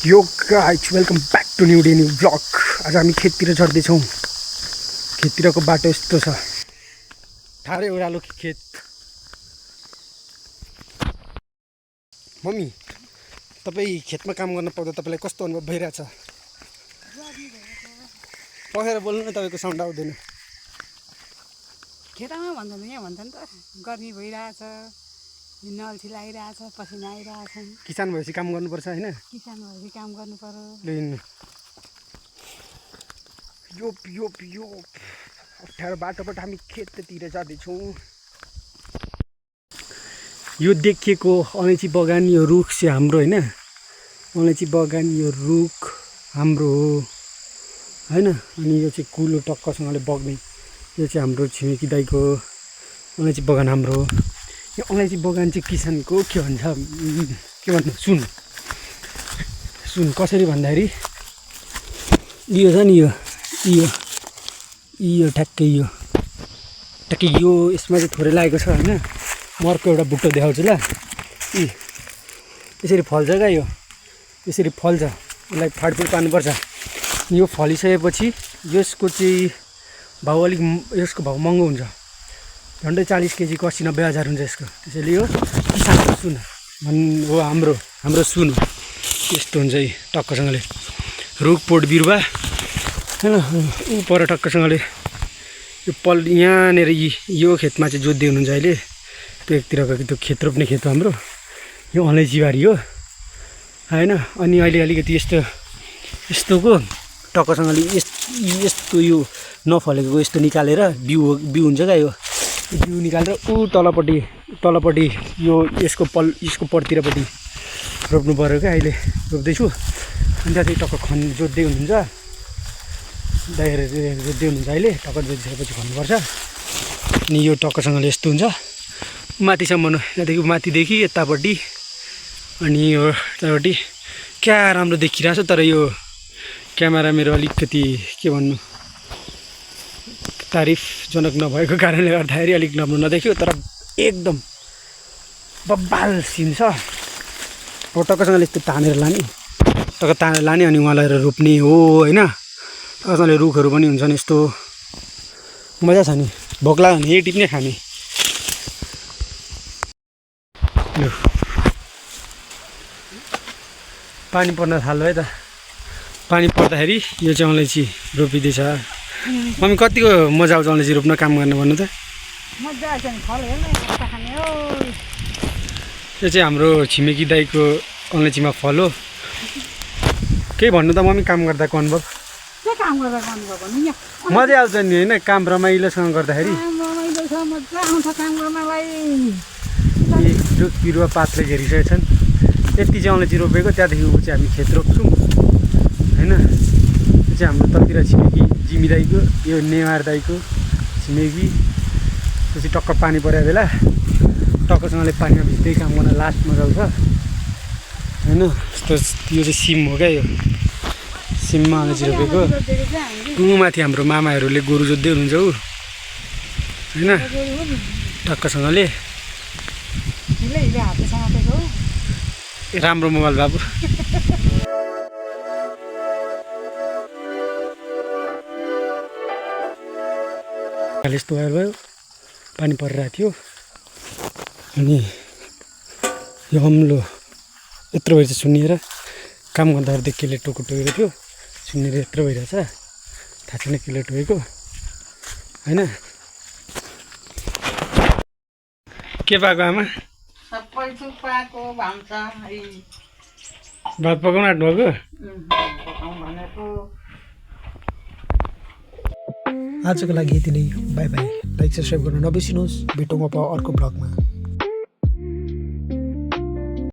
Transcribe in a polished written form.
यो guys welcome back to new day new blog. आज हामी खेततिर झर्दैछौँ। खेततिरको बाटो यस्तो छ, ठाडै ओह्रालो खेत। मम्मी, तपाईँ खेतमा काम गर्न पाउँदा तपाईँलाई कस्तो अनुभव भइरहेछ? पखेर बोल्नु न, तपाईँको साउन्ड आउँदैन। खेतमा भन्दा नि यहाँ भन्छ नि त, गर्मी भइरहेछ, नल्छी लागिरहेछ, पसिना आइरहेछन्। किसान भएपछि काम गर्नुपर्छ होइन? किसान भएपछि काम गर्नु पर्यो। यो अप्ठ्यारो बाटोबाट हामी खेततिर जाँदैछौँ। यो देखिएको अलैँची बगान, यो रुख चाहिँ हाम्रो होइन। अलैँची बगान, यो रुख हाम्रो हो होइन। अनि यो चाहिँ कुलो टक्कसँगले बग्ने, यो चाहिँ हाम्रो छिमेकी दाइको अलैँची बगान हाम्रो हो। यो अलैँची बगान चाहिँ किसानको के भन्छ, के भन्नु, सुन कसरी भन्दाखेरि यो छ नि, यो ठ्याक्कै यो यसमा चाहिँ थोरै लागेको छ होइन। म अर्को एउटा बुट्टो देखाउँछु ल। यसरी फल्छ क्या, यो यसरी फल्छ। यसलाई फाडफुड पार्नुपर्छ। यो फलिसकेपछि यसको चाहिँ भाउ यसको भाउ महँगो हुन्छ। झन्डै 40 केजीको 80-90 हजार हुन्छ यसको। त्यसैले यो किसानको सुन हो, हाम्रो सुन हो। यस्तो हुन्छ है टक्कसँगले, रुखपोट बिरुवा होइन। ऊ पर टक्कसँगले यो यहाँनिर यो खेतमा चाहिँ जोत्दै हुनुहुन्छ अहिले। त्यो एकतिरको त्यो खेत रोप्ने खेत हो हाम्रो। यो अलैँचीबारी हो होइन। अनि अहिले अलिकति यस्तोको टक्कसँगले यस्तो यो नफलेको यस्तो निकालेर बिउ हुन्छ क्या। यो बिउ निकालेर ऊ तलपट्टि यो यसको पट्टिरपट्टि रोप्नु पऱ्यो क्या। अहिले रोप्दैछु। अनि त्यहाँ चाहिँ टक्क जोत्दै हुनुहुन्छ दाइहरू, जोत्दै हुनुहुन्छ अहिले। टक्क जोतिसकेपछि खन्नुपर्छ। अनि यो टक्कसँगले यस्तो हुन्छ माथिसम्म, यहाँदेखि माथिदेखि यतापट्टि। अनि यो यतापट्टि क्या राम्रो देखिरहेछ। तर यो क्यामेरा मेरो अलिकति के भन्नु, तारिफजनक नभएको कारणले गर्दाखेरि अलिक राम्रो नदेख्यो। तर एकदम बब्बाल सिन छ। अब टक्कसँगले यस्तो तानेर लाने अनि उहाँ लगेर रोप्ने हो होइन। टक्कसँगले रुखहरू पनि हुन्छन्। यस्तो मजा छ नि। भोक लाग्यो भने यही टिप्ने खाने। पानी पर्न थाल्यो है त। पानी पर्दाखेरि यो चाहिँ अलैँची रोपिँदैछ। मम्मी, कतिको मजा आउँछ अलैँची रोप्न, काम गर्न भन्नु त? यो चाहिँ हाम्रो छिमेकी दाइको अलैँचीमा फल हो। केही भन्नु त मम्मी, काम गर्दाको अनुभव? मजा आउँछ नि होइन, काम रमाइलोसँग गर्दाखेरि। रुख बिरुवा पातले घेरिसकेका छन्। यति चाहिँ अलैँची रोपेको। त्यहाँदेखि ऊ चाहिँ हामी खेत रोप्छौँ होइन। यो चाहिँ हाम्रो तलतिर छिमेकी जिमी दाइको, यो नेवार दाइको छिमेकी। त्यो चाहिँ टक्क पानी परेको बेला टक्कसँगले पानीमा भिज्दै काम गर्न लास्ट मजा आउँछ होइन। यस्तो यो चाहिँ सिम हो क्या। यो सिममा अलैँची रोपेको। माथि हाम्रो मामाहरूले गोरु जोत्दै हुनुहुन्छ ऊ होइन। टक्कसँगले राम्रो मोबाइल बाबु। यस्तो भयो, पानी परिरहेको थियो। अनि यो अम्लो यत्रो भएर चाहिँ सुन्निएर काम गर्दाखेरि केले टोकेको थियो। सुन्निएर यत्रो भइरहेछ, थाहा छैन केले टोकेको होइन। के पाएको आमा? सबै थोक पाएको भन्छ। भात पकाउनु आँट्नुभएको? आजको लागि यति नै। By by. लाइक सब्सक्राइब गर्न नबिर्सिनुहोस्। भेटौँ अब अर्को ब्लगमा।